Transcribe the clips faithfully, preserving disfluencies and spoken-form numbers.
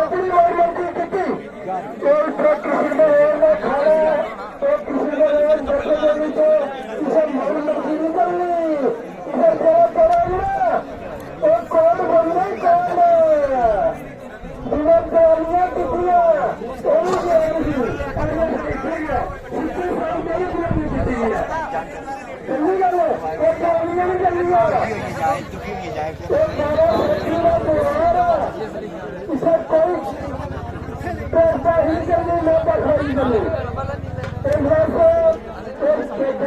अपनी मार मर्जी की, कोई ट्रक किसी ने और ना खाना, तो किसी ने और बच्चे को नहीं, तो इसे मार मर्जी नहीं करनी। इसे जरा पड़ा ना, तो कौन बनने कौन है? बिना जवानियां कितनियां, तेरी जवानी की, और ये कितनी है? सिक्सटी फाइव मेरी जवानी कितनी है? जल्दी कर लो, ये जवानियां नहीं जल्दी आ रहा। इसे कोई पैसा ही जमीन में पकड़ी जमीन। एक बार से एक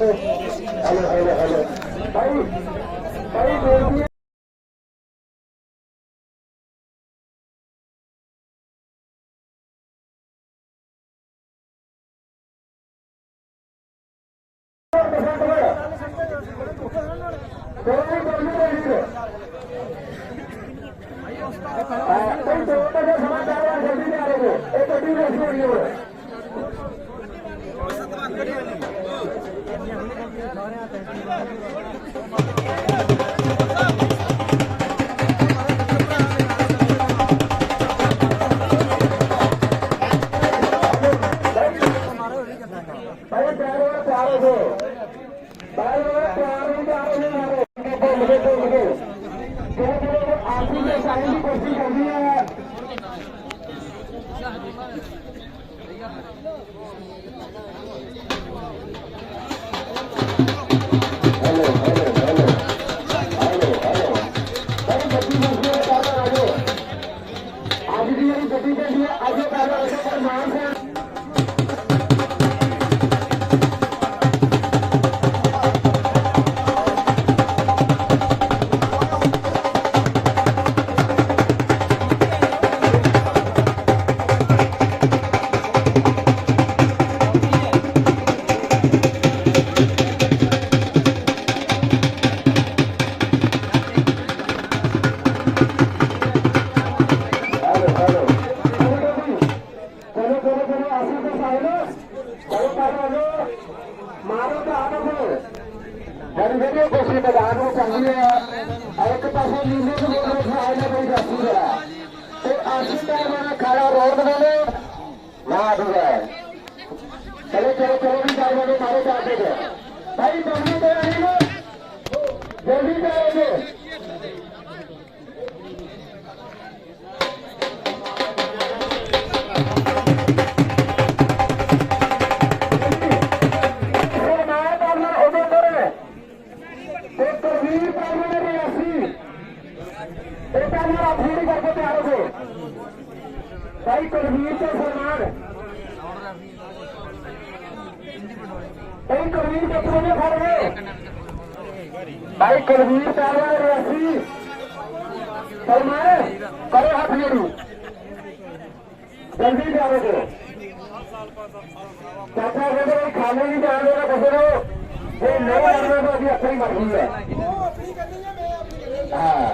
हेलो, हेलो, हेलो। भाई, भाई, बोलिए। मारो तो आप अपने। बड़ी बढ़िया कोशिश मैदान में चल रही है। और एक पासे नीले को बोल रहे थे, आए ना कोई जाती है। तो आशीष का मैंने खड़ा रोड में ले, ना भी है। चलो, चलो, चलो, भी जाओ, मारो, मारो, जाते थे। भाई, जल्दी तो आइए, जल्दी तो आइए। सरदार पार्लर उदयपुर है। तो कुलवीर पार्लर रियासी। बेटा मेरा थोड़ी करके तैयार हो। भाई कुलवीर के सरदार। भाई कुलवीर के पूरे फड़ गए। भाई कुलवीर पार्लर रियासी। सरदार, करो हाथ जोड़ू। जल्दी जाओ करो। चाचा, अगर कोई खाली नहीं जाने का, बस रहो। ये नहीं करना तो अभी अपनी मर्जी है। हाँ।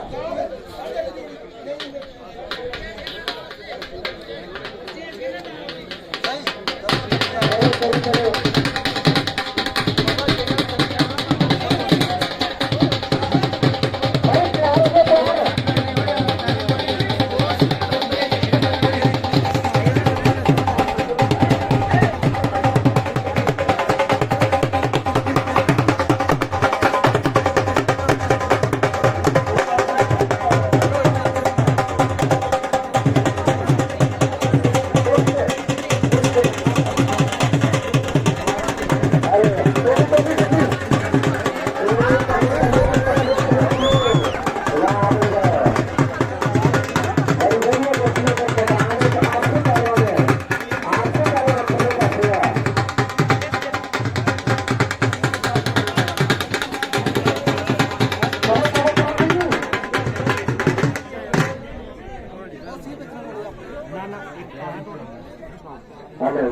हेलो।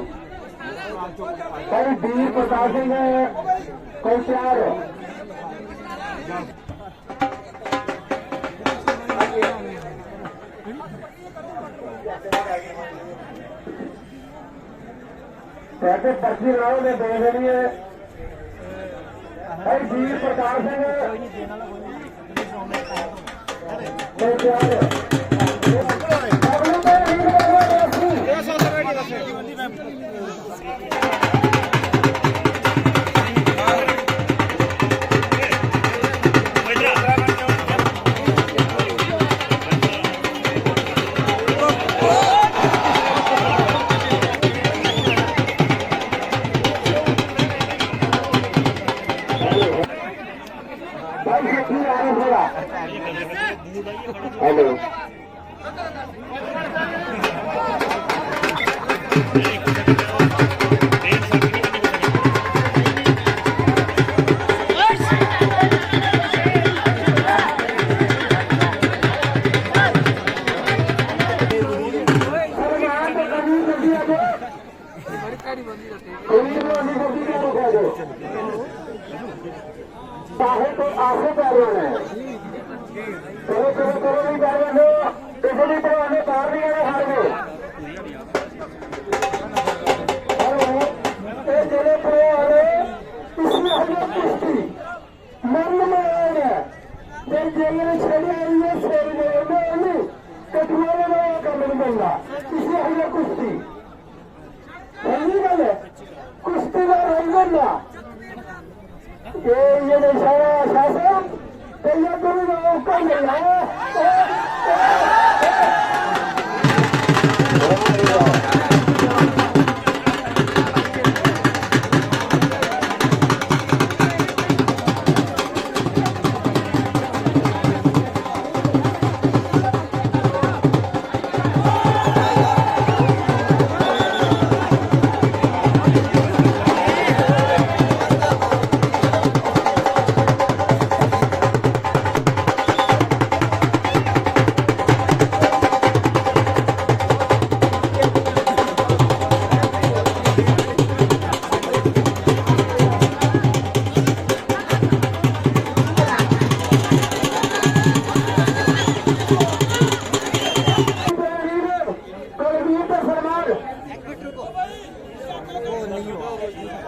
भाई वीर प्रताप सिंह है, कोई तैयार हो? कहते पर्ची लाओ ने दो देनी है। भाई वीर प्रताप सिंह। हेलो। साहब तो आंसू पहलवान है। चलो, चलो, चलो, नहीं पहलवान हो, इसलिए पहलवान ने बाहर नहीं आना हार में। और वो, ये चलो, पहलवान हो, इसमें हम लोग कुश्ती, मन में आए हैं। जब जेल में छड़ी आई है, शेर में, में, में, कठुआ में, में, का मन बनना, इसलिए हम लोग कुश्ती। सही गल है। कुश्ती दा रंग होंदा। ये, ये दे सारा शासन, ते ये गुरु दा हुकम है।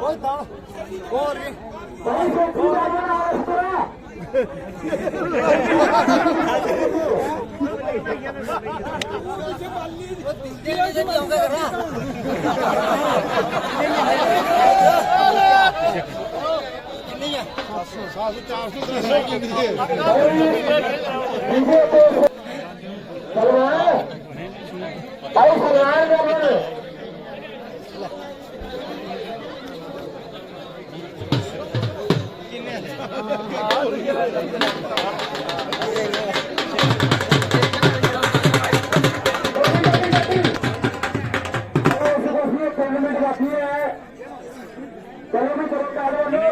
और सलमान, भाई सलमान का मन। चलो भी करो, काट लो।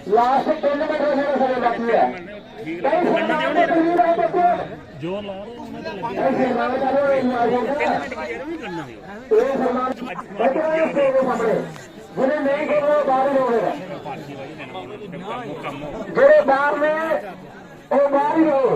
लास्ट तीन मिनट में मेरा समय बाकी है। कई सलमान ने भी नहीं रहा बच्चे। जोर ला रहे हैं, उन्हें तो लगे। कई सलमान का वो एक मार बोलता है। ये सलमान बच्चे हैं, इसके सामने। जिन्हें नहीं खेलना, वो बाहर ही रहोगे। जो बाहर में, वो बाहर ही रहो।